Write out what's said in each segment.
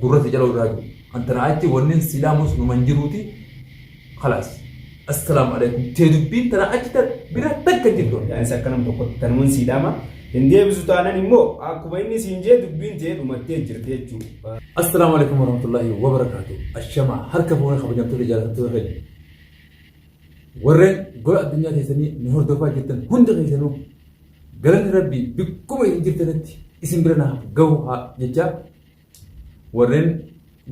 Gurra si caloo raaju. An tanaa achi wannin si dhaamus numan jiruuti. Khalaas. Assalaamu alaikum. Tee dubbiin tanaa achi tan bira takka hin jirtu. Yaanis akka nam tokkotti tanuman sii dhaama. Hin deebisu taanan immoo akkuma inni siin jee dubbiin tee dhumattee jirti jechuudha. Assalaamu alaikum warahmatullahi wabarakaatu. Ashamaa harka fuunee kabajamtoota jaallatamtoota keenya. Warreen gola addunyaa keessanii nu hordofaa jirtan hundi keessanuu galanni rabbii bikkuma isin jirtanitti isin bira naaf gahu haa jechaa warreen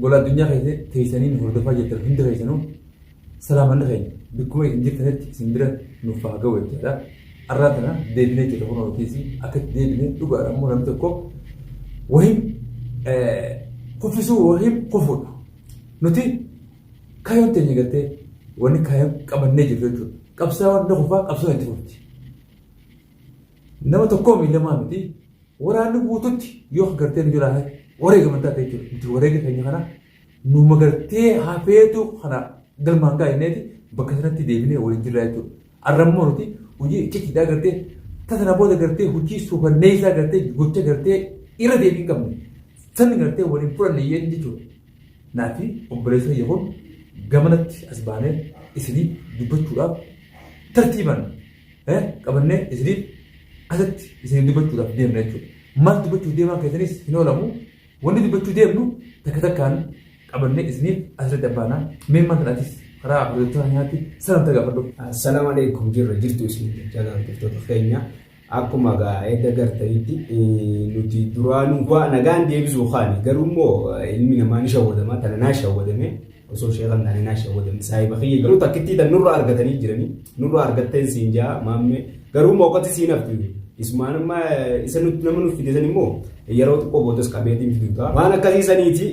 gola addunyaa keessa teessanii nu hordofaa jirtan hundi keessanuu salaamanni keenya bikkuma isin jirtanitti isin bira nuuf haa gahu jechaadha. Arraa tana deebinee jirra kun ooltiisi akka itti deebine dhugaadha immoo namni tokko wahim kuffisuu wahim kufuudha. Nuti Kaayyoon teenya gartee wanni kaayyoo qabannee jirru jechuudha. Qabsaa'oon ni kufaa qabsoon itti fufti. Nama tokkoo miti lamaa miti waraanni guututti yoo gartee nu jalaa wareegaman taate jechuudha. Nuti wareega keenya kana numa gartee hafeetu kana galmaan ga'a jenneeti bakka sanatti deebinee waliin jirra jechuudha. Arrammoo nuti hojii iccitiidhaa gartee tasana booda gartee hojii suukanneessaa gartee gocha gartee irra deebii hin qabne san gartee waliin fudhanne yeen jechuudha. Naa fi obboleessa kiyya kun gamanatti as baanee isiniif dubbachuudhaaf tartiibaan qabannee isiniif asitti isiniif dubbachuudhaaf deemna jechuudha. Maal dubbachuuf deemaa keessanis hin oolamu. Wanni dubbachuu deemnu takka takkaan qabannee isiniif asirratti abbaanaa. Mee maal atis karaa hordoftoota keenyaatti salamta gaafadhu. Assalaamu alaikum jirra jirtu isin jechaa hordoftoota keenya. Akkuma egaa edda gartanitti nuti duraanuu waa nagaan deebisuu kaane garuu immoo ilmi namaa ni shawwadama tana naa shawwadame osoo sheekan taane naa shawwadame saahiba kiyya garuu takkittii tan nurra argatanii jiranii nurra argatteen siin jaa maammee garuu immoo akkatti siin haftu isumaan amma isa nutti nama nuuf fide san immoo yeroo xiqqoo boodas qabeetiin fidu ta'a. Waan akkasii saniiti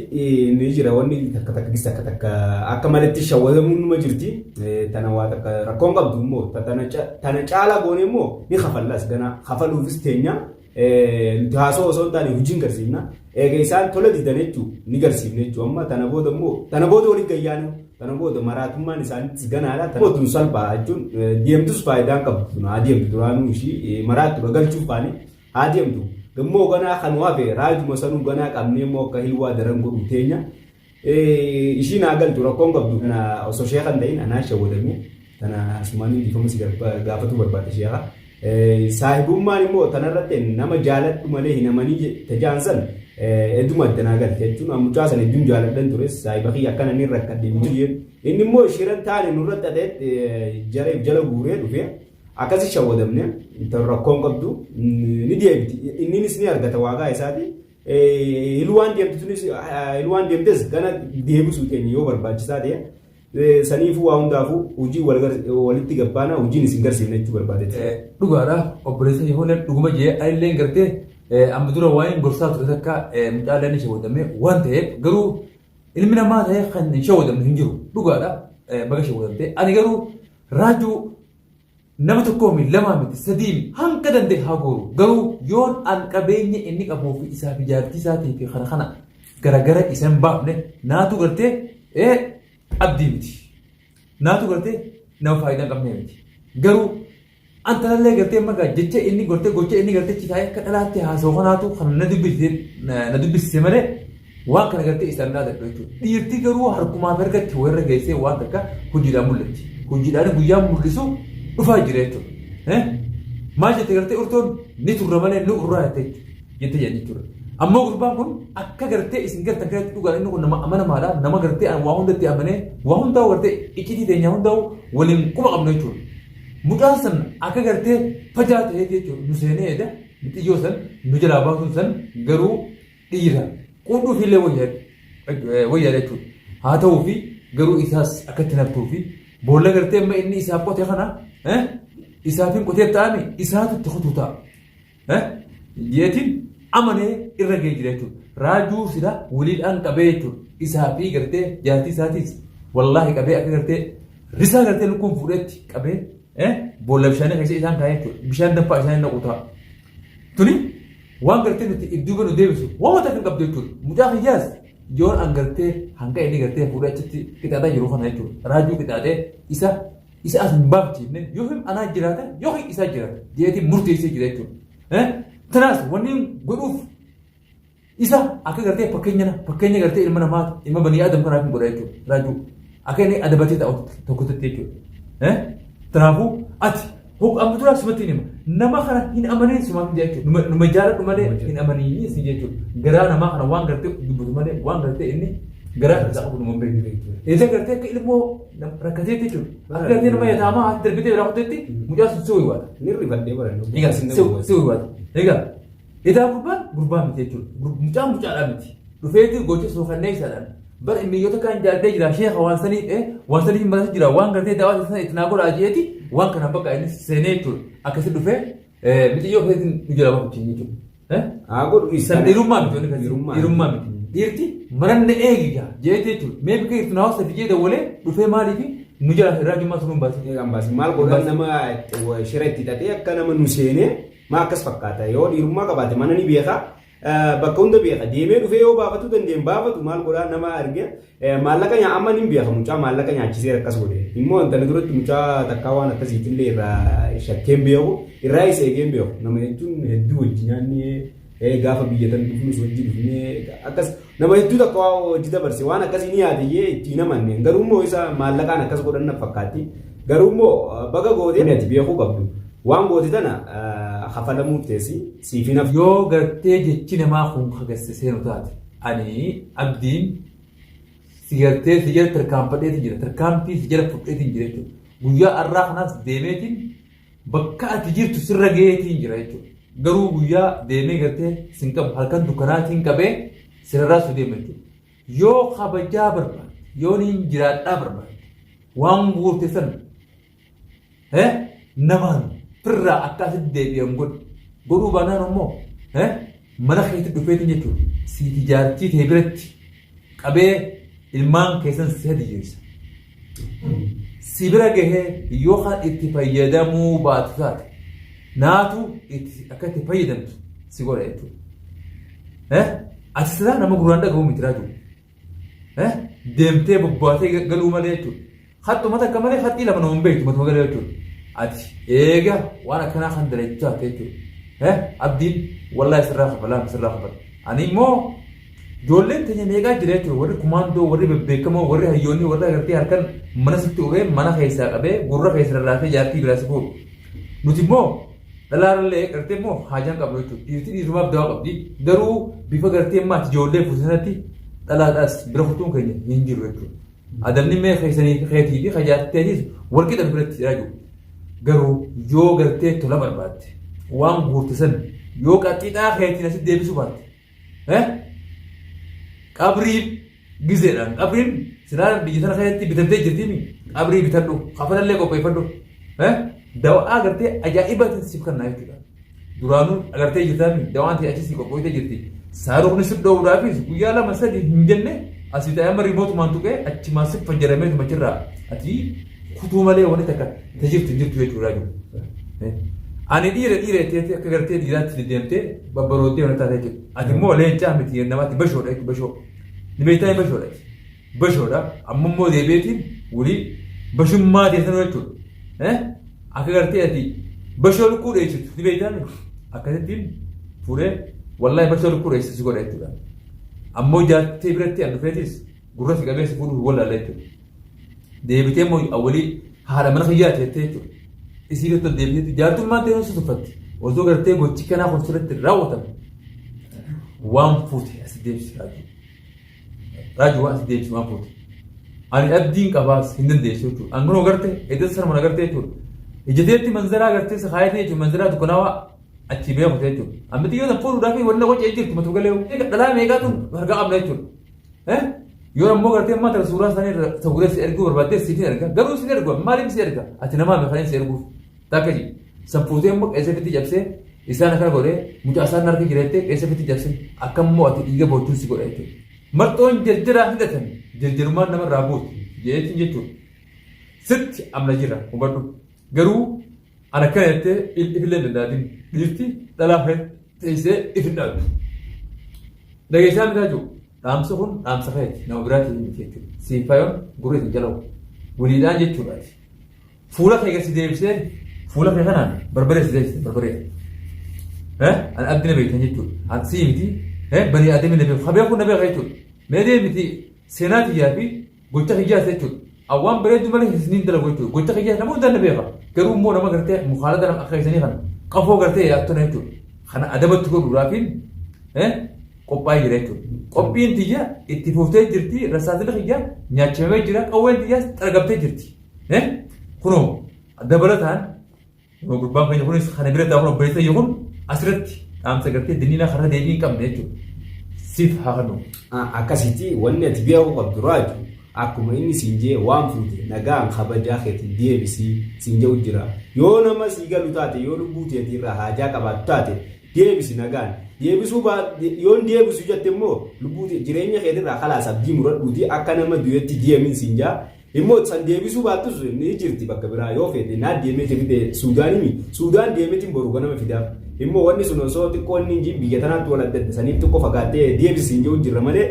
ni jira wanni takka takka gis takka takka akka maletti shawwadamuun numa jirti. Tana waa takka rakkoon qabdu immoo tana caalaa goone immoo ni kafallas gana kafaluufis teenya nuti haasoo osoo hin taane hojiin garsiifna. Eega isaan tola didan jechuu ni garsiifna jechuu amma tana booda immoo tana booda waliin gayyaanu tana booda maraatummaan isaaniitis ganaadha. Tana tun salphaa jechuun deemtus faayidaan qabdu tun haa deemtu duraanuu ishii maraattu galchuuf kaane Haa deemtu. Gammoo ganaa kan hafe raajuma sanuu ganaa qabnee immoo akka hilwaa daran godhu teenya. Ishiin haa galtu rakkoon qabdu. Tana osoo sheeka hin ta'in anaa shawwadame. Tana asumaan dhiifama si gaafatuu barbaade sheeka. Saahibummaan immoo tanarratti nama jaaladhu malee hin amanii tajaan san hedduma addanaa galte jechuun mucaa san hedduun jaaladhan ture saahiba kiyya akkana inni rakkadhe inni immoo shiran taane nurratti adee jara jala guuree dhufee Akkasi shawwadamne intal rakkoon qabdu ni deebiti. Inninis ni argata waagaa isaati. Hilwaan deemtu tunis hilwaan deemtes gana deebisuu keenya yoo barbaachisaa ta'e saniifuu waa hundaafuu hojii walitti gabbaana hojiin isin garsiifna jechuu barbaadetti. Dhugaadha obboleessa Yehooneen dhuguma jee anilleen gartee amma dura waa'een gorsaa ture takka mucaalleen ni shawwadamee waan ta'eef garuu ilmi namaa ta'ee kan hin shawwadamne hin jiru dhugaadha baga shawwadamte ani garuu raajuu Nama tokkoo miti, lamaa miti, sadii miti, hanga danda'e haa gooru. Garuu yoon an qabeenya inni qabuu fi isaa fi jaartii isaatii fi kana kana garagara isa hin baafne naatu gartee ee abdii miti. Naatu gartee nama faayidaa hin qabnee miti. Garuu an tanallee gartee magaa jecha inni gartee gocha inni gartee citaa'ee akka dhalaatti haasa'u kanaatu kan na dubbisise na dubbisise malee Waan kana gartee isaan dhaadadhu jechuudha. Dhiirti garuu harkumaa fi harkatti warra geessee waan takka hojiidhaan mul'atti. Hojiidhaan guyyaa mul'isu dhufaa jira jechuudha. Maal jette gartee urtoon ni turra malee ni urraa jette jette jedhan jechuudha. Ammoo gurbaan kun akka gartee isin gartan kanatti dhugaan inni kun nama amanamaadha. Nama gartee waa hundatti amanee waa hundaa'u gartee iccitii teenyaa hundaa'u waliin quba qabnu jechuudha. Mucaan san akka gartee fajaa ta'ee jechuudha. Nu seenee edda mixiyyoo san nu jalaa baasuun san garuu dhiira quudhuufi illee wayyaa jechuudha. Haa ta'uufi garuu isaas akka itti naftuufi boolla gartee amma inni isaaf qote kana isaaf hin qotee ta'ame isaatu itti kutuu ta'a. Jeetiin amanee irra ga'ee jira jechuudha. Raajuu sila waliidhaan qabee jechuudha. Isaa fi gartee jaartii isaatiis wallaahi qabee akka gartee risaa gartee lukkuun fuudheetti qabee boolla bishaanii keessa isaan kaa'ee jechuudha. Bishaan danfaa isaan naqu ta'a. Tuni waan gartee nuti idduuba nu deebisu waan takka hin qabdu jechuudha. Mucaa kiyyaas yoon an gartee hanga inni gartee fuudhee achitti qixaaxaa jiru kana jechuudha. Raajuu qixaaxee isa isa as hin baafchiifne yoo hin anaa jiraata yoo hin isaa jiraata jeetiin murteessee jira jechuudha. Tanaas wanni godhuuf Isa akka gartee fakkeenya fakkeenya gartee ilma namaa ilma banii Adam kanaaf hin godha jechuudha. Raajuu akka inni adabatee ta'u tokkotti jechuudha. Kanaafuu ati amma dura sumatti hin hima. Nama kana hin amaniin sumaaf hin jechuudha. Numa jaaladhu malee hin amaniin si jechuudha. Garaa namaa kana waan gartee dubbatu malee waan gartee inni garaa isaa qabu numa hin beeku. Isa gartee akka ilmoo rakkateetti jechuudha. Akka gartee nama yataamaa haati darbitee biraa kutetti mucaa sun si wayiwaata. Ni rifadhee barannu. Egaa si wayiwaata. Egaa Edaa gurbaan gurbaa miti jechuudha. Mucaan mucaadhaa miti. Dhufeeti gocha suukanneessaadhaan. Bar himiyyoota kaan jaallatee jira sheeka waan sanii waan sanii hin barate jira waan gartee daawaa sana itti naa godhaa jeeti waan kana bakka inni seenee jechuudha. Akkasi dhufee miciyyoo keessatti nu jala bahutti jechuudha. Haa godhu San dhiirummaa miti wanni akkasii. Dhiirummaa miti. Dhiirti maranne eegi gaa jeeti jechuudha. Mee bika jirtu naa hosta jee dawwalee dhufee maaliifi nu jala irraa jummaa sun hin baasin. Maal godhan nama shira itti xaxee akka nama nu seenee Maa akkas fakkaata yoo dhiirummaa qabaate mana ni beeka bakka hunda beeka deemee dhufee yoo baafatuu dandeen baafatu maal godhaa nama arge maallaqa nyaa amma ni beeka mucaa maallaqa nyaachiseera akkas godhe immoo intala duratti mucaa takkaa waan akkasiitillee irraa shakkeen beeku irraa isa eegeen beeku nama jechuun hedduu wajji nyaannee gaafa biyya tan dhufnus wajji dhufnee akkas nama hedduu takka waa wajji dabarse waan akkasii ni yaadiyyee ittiin amanne garuu immoo isa maallaqaan akkas godhan na fakkaatti garuu immoo baga gootee ati beekuu qabdu Waan goote tana kafalamuuf teessi siif hin hafu. Yoo gartee jechi namaa kun ka gad si seenu taate ani abdiin si gartee si jala tarkaanfadheetiin jira tarkaanfii si jala fudheetiin jira jechuudha. Guyyaa arraa kanaas deemeetiin bakka ati jirtu sirra gaheetiin jira jechuudha. Garuu guyyaa deemee gartee sin qabu halkan dukkanaatiin qabee sirarraa su deema jechuudha. Yoo kabajaa barbaadde yoo niin jiraadhaa barbaadde waan guurte san Namaan firraa akka asitti deebi'an godhi. Godhuu baanaan immoo mana keetti dhufeetiin jechuudha. Siiti jaartii tee biratti qabee ilmaan keessan si hadiyyeessa. Si bira gahee yoo kan itti fayyadamuu baatu taate naatu itti akka itti fayyadamtu si godha jechuudha. Ati silaa nama gurraan dhagahu miti raajuu. Deemtee bobbaatee galuu malee jechuudha. Haxxuma takka malee haxxii lama nama hin beektu matuma galee jechuudha. Ati eega waan akkanaa kan dalagdu taate jechuudha. Abdiin wallaahi sirraa kafalaa sirraa kafala. Ani immoo ijoolleen teenya meeqaa jira jechuudha. Warri kumaandoo, warri bebbeekamoo, warri hayyoonni, warri agartee harkan mana sitti uree mana keessaa qabee gurra keessa rarraasee jaartii biraa si fuudhu. Nuti immoo Dhalaarallee gartee immoo haajaan qabdu jechuudha. Dhiirti dhiirumaaf dawaa qabdi. Garuu bifa gartee immoo ati ijoollee fuute sanatti dhalaadhaas bira kutuun keenya hin jiru jechuudha. Adabni mee keessanii keetii fi kajaarteetis walqixa biratti jira jiru. Garuu yoo gartee tola barbaadde waan guurte san yoo qaxxixaa keetiin asitti deebisuu baatte qabrii gizeedhaan qabriin silaa biyya sana keessatti bitamtee jirtiimi qabrii bitadhu kafanallee qopheeffadhu dawaa agartee ajaa'ibaatiin siif kannaa jechuudha. Duraanuu agartee jirtaami dawaan ta'e achi si qophoitee jirti. Saaruqni si dhoowudhaafis guyyaa lama sadi hin jenne asii ta'ee amma riimootumaan tuqee achumaan si fayyadameetuma achirraa ati kutuu malee wanni takka tajirtu hin jirtu jechuudha jiru. Ani dhiira dhiira jettee akka gartee dhiiraatti deddeemtee babbaroottee wanta taatee jirtu. Ati immoo leencaa miti namaatti bashoodha jechuudha bashoo. Ni beektaa bashoodha. Bashoodha. Amma immoo deebi'eetiin walii bashummaa teessan jechuudha. Akka gartee ati bashoo lukkuu dheessitu ni beektaa akkasittiin fuudhee wallaahi bashoo lukkuu dheessitu si godha jechuudha. Ammoo jaartee biratti an dhufeetis gurra si qabee si fuudhuuf wallaala jechuudha. Deebitee immoo awwalii haadha mana kiyyaati jettee jechuudha. Isii irratti ol deebiteetti jaartummaan ta'ee si tuffatti. Osoo gartee gochi kanaa kun sirriitti raawwatame waan fuute asi deebisi raajuu. Raajuu waan asi deebisi waan fuute. Ani abdiin qabaas hin dandeessu jechuudha. An kunoo garte edda sana mana garte jechuudha. Ijjateetti manzaraa gartee si kaayatee jechuudha manzaraa dukkanaawaa achi beeku jechuudha. Amma xiyyoota fuudhuudhaaf wanna qocee jirtu matu galee dhalaa meeqaatu harkaa qabna jechuudha. Yoo ammoo gartee ammaa tana suuraa isaanii irra sawwiree si erguu barbaadde siif hin erga. Garuu si ergu maaliif si erga? Ati namaa meeqanii si erguuf? Takka ji. San fuutee immoo qeessa fitti cabsee isaan akkana godhee mucaa isaan harka jira jettee qeessa fitti cabsee akka immoo ati dhiiga boochuun si godha jechuudha. Marxoon jarjaraa hidhatan jarjarummaan namarraa buuti jeetiin jechuudha. Sitti amna jira hubadhu. Garuu ana akkana jettee ifillee hin danda'atin dhiirti dhalaa teessee if hin dhaabdu. Dhageessaa mitaa jiru. Dhaamsi kun dhaamsa keeti nama biraatii miti jechuudha. Siif fayoon gurra isin jalawu. Waliidhaan jechuudha ati. Fuula kee gadi deebisee fuula kee kanaan barbaree si deebise barbaree. Ani abdina beektan jechuudha. An sii miti Banii aadamii na beeku. Ka beeku na beeka jechuudha. Mee deemiti seenaa tiyyaa fi gocha kiyyaas jechuudha. Awwaan bareedduu malee isiniin dalagu jechuudha. Gocha kiyyaas nama hundaan na beeka. Garuu immoo nama gartee mukaalata nama akka isanii kana qafoo gartee yaattona jechuudha. Kana adabatti godhuudhaafiin qophaa'ee jira jechuudha. Qophiin tiyya itti fuftee jirti. Rasaasni kiyya nyaachifamee jira. Qawween tiyyaas xaragamtee jirti. Kunoo dabalataan Gurbaan keenya kunis kana bira taa'uun obboleessa kiyya kun asirratti dhaamsa gartee diniinaa karra deebii hin qabne jechuudha. Siif haa kennu. Akkasitti wanni ati beekuu qabdu Raaju akkuma inni siin jee waan fuute nagaan kabajaa keetiin deebisii siin jedhu jira. Yoo nama sii galu taate yoo lubbuu teetii irraa haajaa qabaattu taate deebisi nagaan. Deebisuu yoo hin deebisu jette immoo lubbuu jireenya keetirraa kalaas abdii muradhuuti akka nama du'etti deemin siin jaa. Immoo san deebisuu baattus ni jirti bakka biraa yoo feete naa deemee fide Suudaanimi Suudaan deemetiin boru ganama fidaaf. Immoo wanni sun osoo xiqqoo inni hin jiin biyya tanaatti wal adda adda saniif xiqqoo fagaattee deebisi hin jiru jirra malee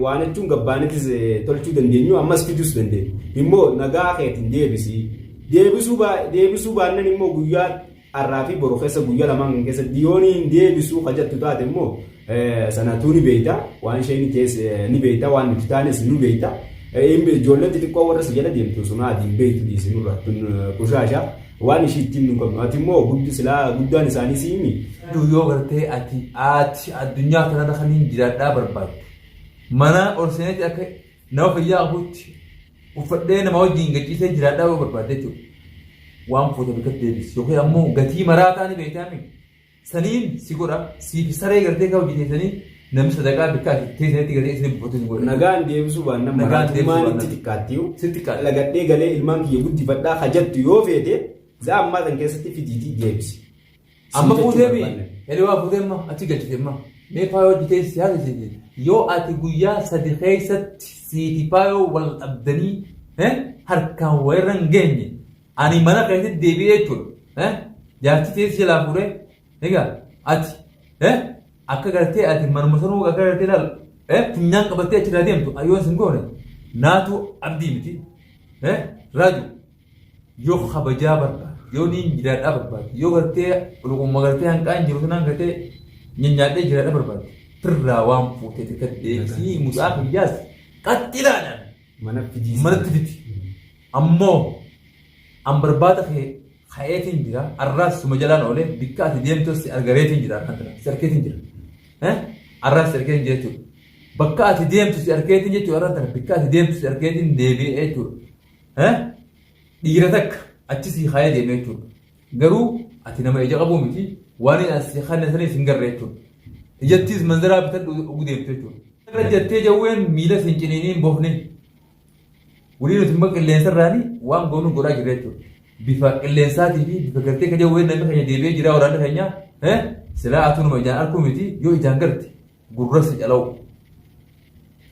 waan jechuun gabbaanetis tolchuu dandeenyu ammas fiduus dandeenyu. Immoo nagaa keetiin deebisi. Deebisuu baannan immoo guyyaa har'aa fi boru keessa guyyaa lamaan kan keessatti yoon hin deebisuu ka jettu taate immoo sanatuu ni beeyta waan isheen keessa ni beeyta waan nuti taanes ni beeyta. Ijoolleen xixiqqoo warra si jala deemtu sun haati hin beeytu dhiisi nurra tun qushaasha waan ishii ittiin nu qabnu ati immoo guddi silaa guddaan isaanii si himi. Yoo gartee ati ati addunyaa kanarra kan hin jiraadhaa barbaaddu mana ol seenetti akka nama fayyaa qabutti uffadhee nama wajjin gachiisee jiraadhaa yoo barbaadde jechuudha. Waan fuute bakka deebisi yookiin ammoo gatii maraataa ni beektaami. Saniin si godha siif saree gartee kan hojjeteessanii namni sadaqaa bikka ati teessanitti gartee isin buufatu isin godha. Nagaan deebisuu baannaan Nagaan deebisuu maraatummaan baannaan. itti xiqqaattiyu Sitti xiqqaatti. Lagadhee galee ilmaan kiyya guddifadhaa ka jettu yoo feete za'a ammaa san keessatti fidiitii deebisi. Amma Siin jechuu fuutee mi? barbaanne. Heliwaa fuutee amma achi galchite amma. Mee faayoo hojjetee si haasofsiise. Yoo ati guyyaa sadi keessatti siifi faayoo wal dhabdanii harkaan walirra hin geenye ani mana keessatti deebi'ee jechuudha. Jaartii teessi jalaa fuudhee egaa ati akka gartee ati manuma sanuu akka gartee laal funyaan qabattee achirraa deemtu yoo sin goone naatu abdii miti. Raaju yoo kabajaa barbaade yoo niin jiraadhaa barbaade yoo gartee luqumma gartee hanqaan jiru sanaan gartee nyaadhee jiraadhaa barbaade firraa waan fuutee takka deebisii mucaa kiyyaas qaxxilaadhaan Mana fidii. manatti fidi. Ammoo an barbaada kee ka'eetiin jira arraas suma jalaan oolee bikka ati deemtus si argareetiin jira harkaan tana si arkeetiin jira. Arraas si arkeetiin jira jechuudha. Bakka ati deemtu si arkeetiin jechuudha harkaan tana bikka ati deemtu si arkeetiin deebi'ee jechuudha. Dhiira takka achi sii kaayee deeme jechuudha. Garuu ati nama ija qabuu miti waan inni as sii kanne sanis hin garre jechuudha. Ijattis manzaraa bitadhu ugu deemtu jechuudha. Irra jettee jawween miila siin ciniiniin bofne. Walii nuti immoo qilleensa irraani waan goonu godhaa jirra jechuudha. Bifa qilleensaatii fi bifa gartee ka jawween namni keenya deebi'ee jira waraanni keenya silaa atuu nama ijaan arguu miti yoo ijaan garte gurra si calawu.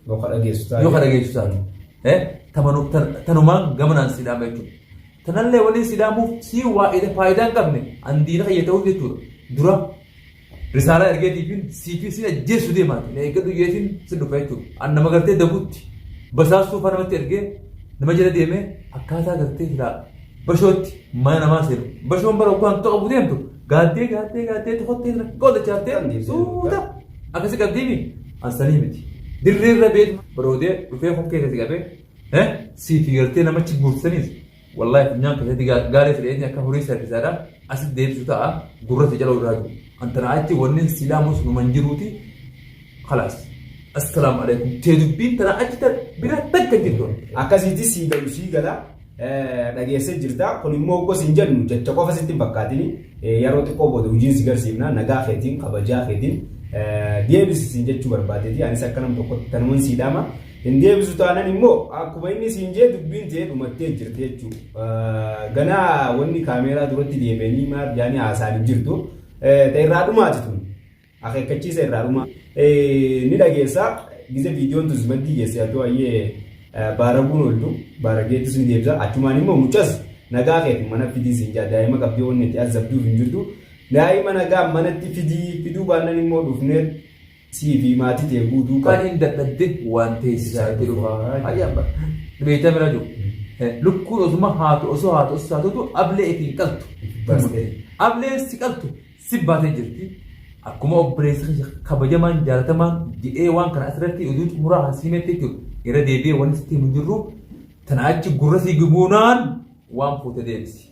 Yoo ka dhageessu taate. Yoo ka dhageessu taate. Tanumaan gamanaan si dhaama jechuudha. Tanallee waliin si dhaamuuf si waa faayidaa hin qabne an diina kiyya ta'uuf jechuudha. Dura risaalaa ergeetiifin siifi si ajjeessu deemaati. Na eeggadhu jeetiin si dhufa jechuudha. An nama gartee dagutti basaastuu faa namatti ergee nama jala deemee akkaataa gartee silaa bashootti mana namaa seenu. Bashoon bara hoggaan qabu deemtu gaaddee gaaddee gaaddee tokkotti rakkoo dachaaftee suuta akkasi qabdiimi an sanii miti. Dirree irra beetu baroodee dhufee kokkee keessi qabee siifi gartee namachi guursaniis wallaahi funyaan keessatti gaalee fedheetiin akka horii sarfisaadha asitti deebisu ta'a gurra si jala irraa jiru. An tana achi wanni silaamus numan jiruuti khalaas. Assalaamu alaikum. Tee dubbiin tana achi bira takka jirtu. Akkasitti sii galu sii gala dhageessee jirta. Kun immoo gos hin jennu jecha qofa sitti hin fakkaatini. Yeroo xiqqoo booda hojiin si garsiifna nagaa keetiin kabajaa keetiin deebisi siin jechuu barbaadeeti. Anis akka nam tokkotti tanuman sii dhaama. Hin deebisu taanan immoo akkuma inni siin jee dubbiin ta'ee dhumattee jirti jechuudha. Ganaa wanni kaameeraa duratti deebi'anii maal jaanii haasa'an hin jirtu. Ta'e irraa dhumaati tun. Akeekkachiisa irraa dhumaa. Ni dhageessa gize viidiyoon tun simaddii geesse haa ta'u ayyee baaraguun ooltu baarageettis ni deebisa. Achumaan immoo mucas nagaa keetiin mana fidii siin jaa daa'ima qabdee wanni itti azabduuf hin jirtu. Daa'ima nagaa manatti fidii fiduu baannan immoo dhufnee sii fi maatii tee guutuu Kan hin dadhabde waan teessisaa itti dhufa. Ayyaan bara. Beektaa bira jiru. Lukkuun osuma haatu osoo haatu osoo haatutu ablee ittiin qaltu. Ableen si qaltu si baatee jirti. Akkuma obboleessi kiyya kabajamaan jaalatamaan jedhee waan kana asirratti oduu xumuraa kan siimetti jechuudha. Irra deebi'ee wanni sitti himu hin jirru. Tana achi gurra sii gubuunaan waan fuute deebisi.